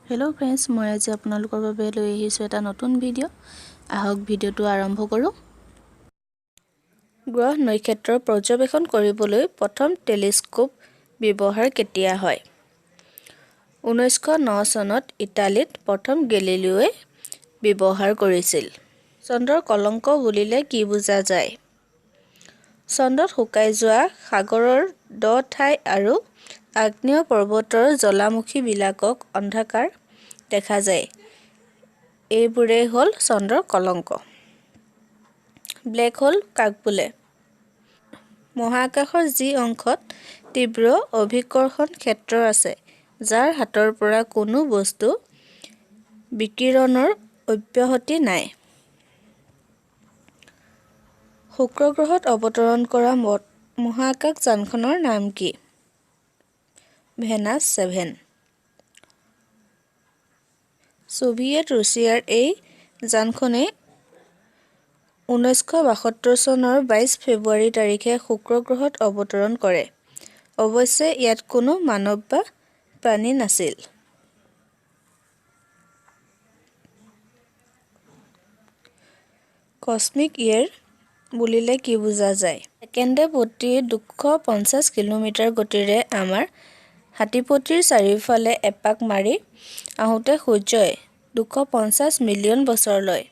Hello' friends, মই আজি আপোনালোকৰ বাবে লৈ আহিছোঁ এটা নতুন ভিডিঅ'। আহক ভিডিঅ'টো আৰম্ভ কৰোঁ। গ্ৰহ নক্ষত্ৰ পৰ্যবেক্ষণ কৰিবলৈ প্ৰথম টেলিস্কোপ ব্যৱহাৰ কেতিয়া হয়? 1909 চনত ইটালীত প্ৰথম গেলিলিঅ'ই ব্যৱহাৰ কৰিছিল। চন্দ্ৰৰ কলংক বুলিলে কি বুজা যায়? চন্দ্ৰত শুকাই যোৱা সাগৰৰ দ ঠাই আৰু আগ্নেয় পৰ্বতৰ জ্বালামুখীবিলাকক অন্ধকাৰ দেখা যায়। এইবোৰেই হ'ল চন্দ্ৰৰ কলংক। ব্লেক হোল কাক বোলে? মহাকাশৰ যি অংশত তীব্ৰ অভিকৰ্ষণ ক্ষেত্ৰ আছে, যাৰ হাতৰ পৰা কোনো বস্তু বিকিৰণৰ অব্যাহতি নাই। শুক্ৰ গ্ৰহত অৱতৰণ কৰা মহাকাশযানখনৰ নাম কি? ভেনাছ 7। ছোভিয়েট ৰুছিয়াৰ এই যানখনেই 1972 চনৰ 22 ফেব্ৰুৱাৰী তাৰিখে শুক্ৰ গ্ৰহত অৱতৰণ কৰে। অৱশ্যে ইয়াত কোনো মানৱ বা প্ৰাণী নাছিল। কস্মিক ইয়েৰ বুলিলে কি বুজা যায়? ছেকেণ্ডে প্ৰতি 250 কিলোমিটাৰ গতিৰে আমাৰ হাতীপটিৰ চাৰিওফালে এপাক মাৰি আহোঁতে সূৰ্যই 250 মিলিয়ন বছৰ লয়।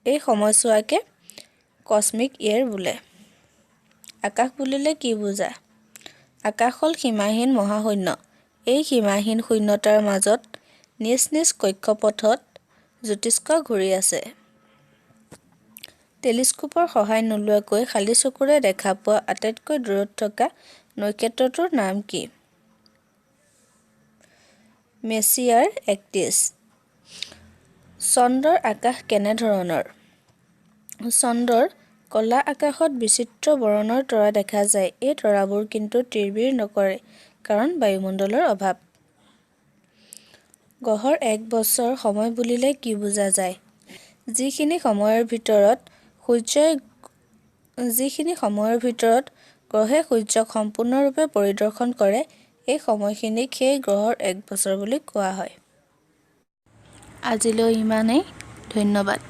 এই সময়ছোৱাকে কস্মিক ইয়েৰ বোলে। আকাশ বুলিলে কি বুজা? আকাশ হ'ল সীমাহীন মহাশূন্য। এই সীমাহীন শূন্যতাৰ মাজত নিজ নিজ কক্ষপথত জ্যোতিষ্ক ঘূৰি আছে। টেলিস্কোপৰ সহায় নোলোৱাকৈ খালী চকুৰে দেখা পোৱা আটাইতকৈ দূৰত থকা নক্ষত্ৰটোৰ নাম কি? মেছিয়াৰ 31। চন্দ্ৰৰ আকাশ কেনেধৰণৰ? চন্দ্ৰৰ ক'লা আকাশত বিচিত্ৰ বৰণৰ তৰা দেখা যায়। এই তৰাবোৰ কিন্তু তিৰবিৰ নকৰে, কাৰণ বায়ুমণ্ডলৰ অভাৱ। গ্ৰহৰ এক বছৰ সময় বুলিলে কি বুজা যায়? যিখিনি সময়ৰ ভিতৰত গ্ৰহে সূৰ্যক সম্পূৰ্ণৰূপে পৰিদৰ্শন কৰে, এই সময়খিনিক সেই গ্ৰহৰ এক বছৰ বুলি কোৱা হয়। আজিলৈ ইমানেই, ধন্যবাদ।